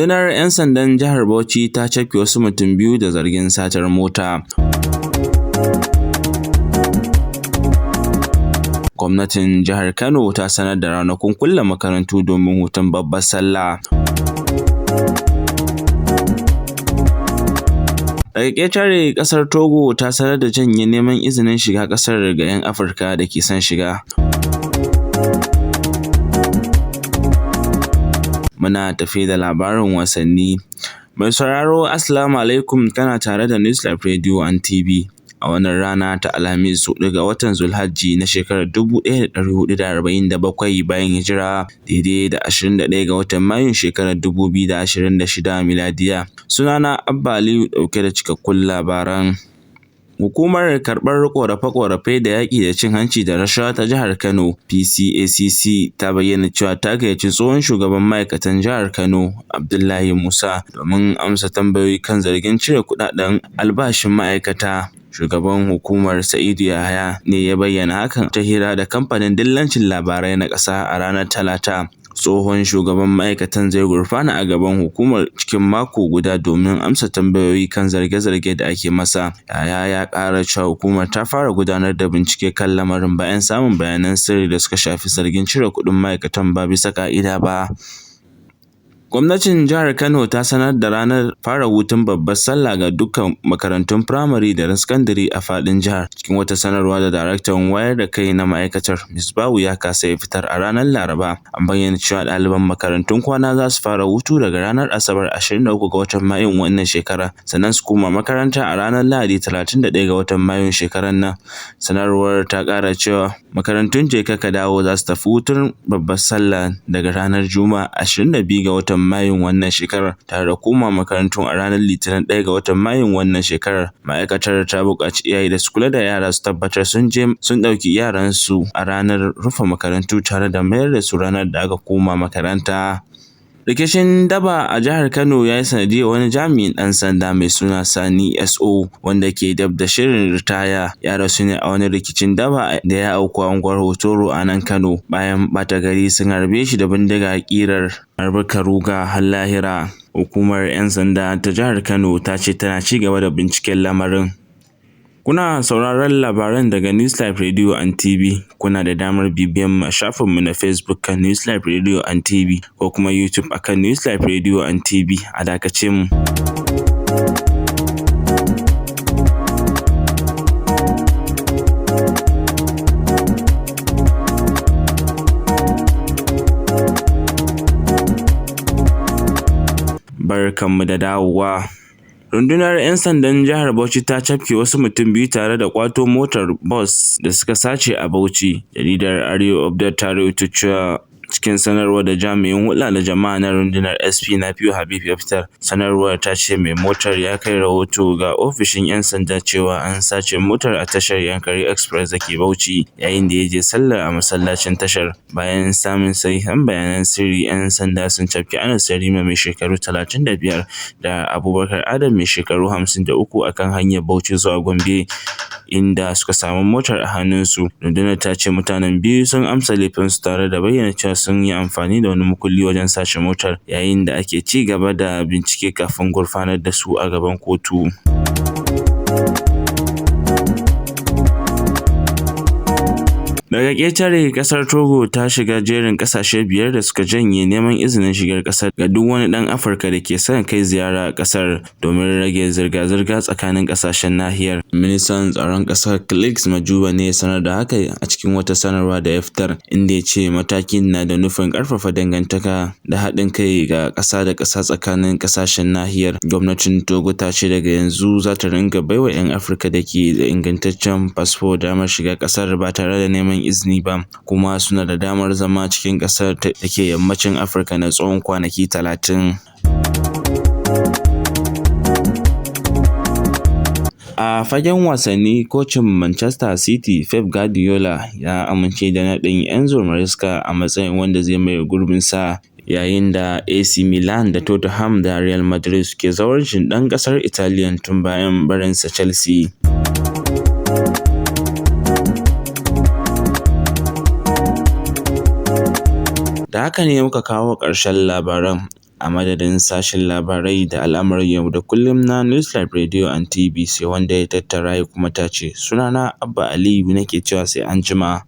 Rundunar 'yan sandan jihar Bauchi ta cafke wasu mutum biyu da zargin satar mota. Gwamnatin jihar Kano ta sanar da ranakun kulle makarantu domin hutun babbar sallah. Daga ƙetare, ƙasar Togo ta sanar da janye neman izinin shiga ƙasar ga 'yan Afirka da ke son shiga. Muna tafe da labarin wasanni. Mai sauraro, Assalamu alaikum, kana tare da News Live Radio and TV. A wannan rana ta Alhamis, 4 ga watan Zulhajji na shekarar 1447 bayan hijira, daidai da 21 ga watan Mayun shekarar 2026 miladiya. Sunana Abba Aliyu, ɗauke da cikakkun labaran. Hukumar karɓar ƙorafe-ƙorafe da yaƙi da cin hanci da rashawa ta jihar Kano, PCACC, ta bayyana cewa ta gayyaci tsohon shugaban ma'aikatan jihar Kano, Abdullahi Musa, domin amsa tambayoyi kan zargin cire kuɗaɗen albashin ma'aikata. Shugaban hukumar, Sa'idu Yahaya, ne ya bayyana hakan ta hira da kamfanin dillancin labarai na ƙasa a ranar Talata. Tsohon shugaban ma'aikatan zai gurfana a gaban hukumar cikin mako guda domin amsa tambayoyi kan zarge-zarge da ake masa. Yahaya ya ƙara cewa hukumar ta fara gudanar da bincike kan lamarin bayan samun bayanan sirri da suka shafi zargin cire kuɗin ma'aikatan ba bisa ƙa'ida ba. Gwamnatin jihar Kano ta sanar da ranar fara hutun babbar sallah ga dukkan makarantun firamare da na sakandare a faɗin jihar. Cikin wata sanarwa da daraktan wayar da kai na ma'aikatar, Misbahu ya kasa ya fitar a ranar Laraba, an bayyana cewa ɗaliban makarantun kwana za su fara hutu daga ranar Asabar 23 ga watan Mayun wannan shekara, sannan su koma makaranta a ranar Lahadi 31 ga watan Mayun shekarar nan. Sanarwar ta ƙara cewa makarantun jeka ka dawo za su tafi hutun babbar sallah daga ranar Juma'a 22 ga watan Mayun wannan shekarar, tare da koma makarantun a ranar Litinin 1 ga watan Mayun wannan shekarar. Ma'aikatar ta buƙaci iyaye da su kula da yara, su tabbatar sun je sun ɗauki yaransu a ranar rufe makarantu tare da mayar da su ranar da aka koma makaranta. Rikicin daba a jihar Kano ya yi sanadiyar wani jami'in ɗan sanda mai suna Sani SO, wanda ke dab da shirin ritaya, ya rasu ne a wani rikicin daba da ya auku a unguwar Hotoro a nan Kano, bayan ɓata gari sun harbe shi da bindiga ƙirar harbi karuga har lahira. Hukumar 'yan sanda ta jihar Kano ta ce tana ci gaba da binciken lamarin. Kuna sauraron labaran daga News Live Radio and TV. Kuna da damar bibiyan mu a shafinmu na Facebook kan News Live Radio and TV ko kuma YouTube akan News Live Radio and TV. A dakace mu. Barkanmu da dawowa. Rundunar 'yan sandan jihar Bauchi ta cafke wasu mutum biyu tare da kwato motar bus da suka sace a Bauchi. Jaridar Arewa Update ta rawaito cewa cikin sanarwar da jami'in hulɗa da jama'a na rundunar, SP Nafiu Habib, ya fitar. Sanarwar ta ce mai motar ya kai rahoto ga ofishin 'yan sanda cewa an sace motar a tashar Yankari Express da ke Bauchi yayin da ya je sallah a masallacin tashar. Bayan samun sahihan bayanan sirri, 'yan sanda sun cafke Anas Yarima mai shekaru 35 da Abubakar Adam mai shekaru 53 akan hanyar Bauchi zuwa Gombe, inda suka samu motar a hannunsu. Rundunar ta ce mutanen biyu sun amsa laifinsu tare da bayyana cewa sun yi amfani da wani mukulli wajen sace motar, yayin da ake ci gaba da bincike kafin gurfanar da su a gaban kotu. Daga ƙetare, ƙasar Togo ta shiga jerin ƙasashe biyar da suka janye neman izinin shigar ƙasar ga duk wani ɗan Afirka da ke son kai ziyara a ƙasar, domin rage zirga-zirga tsakanin ƙasashen nahiyar. Ministan tsaron ƙasar, Calix Majuba, ne ya sanar da haka a cikin wata sanarwa da ya fitar, inda ya ce matakin na da nufin ƙarfafa dangantaka da haɗin kai ga ƙasa da ƙasa tsakanin ƙasashen nahiyar. Gwamnatin Togo ta ce daga yanzu za ta ringa baiwa 'yan Afirka da ke da ingantaccen fasfo damar shiga ƙasar ba tare da neman izini ba, kuma suna da damar zama cikin ƙasar da ke yammacin Afirka na tsawon kwanaki 30. A fagen wasanni, kocin Manchester City Pep Guardiola ya amince da naɗin Enzo Maresca a matsayin wanda zai maye gurbinsa, yayin da AC Milan da Tottenham da Real Madrid suke zawarcin ɗan ƙasar Italiyan tun bayan barinsa Chelsea. Da haka ne muka kawo ƙarshen labaran. A madadin sashen labarai da al'amuran yau da kullum na Newslife Radio and TV, sai wanda ya tattara ya kuma tace. Sunana Abba Aliyu, nake cewa sai anjima.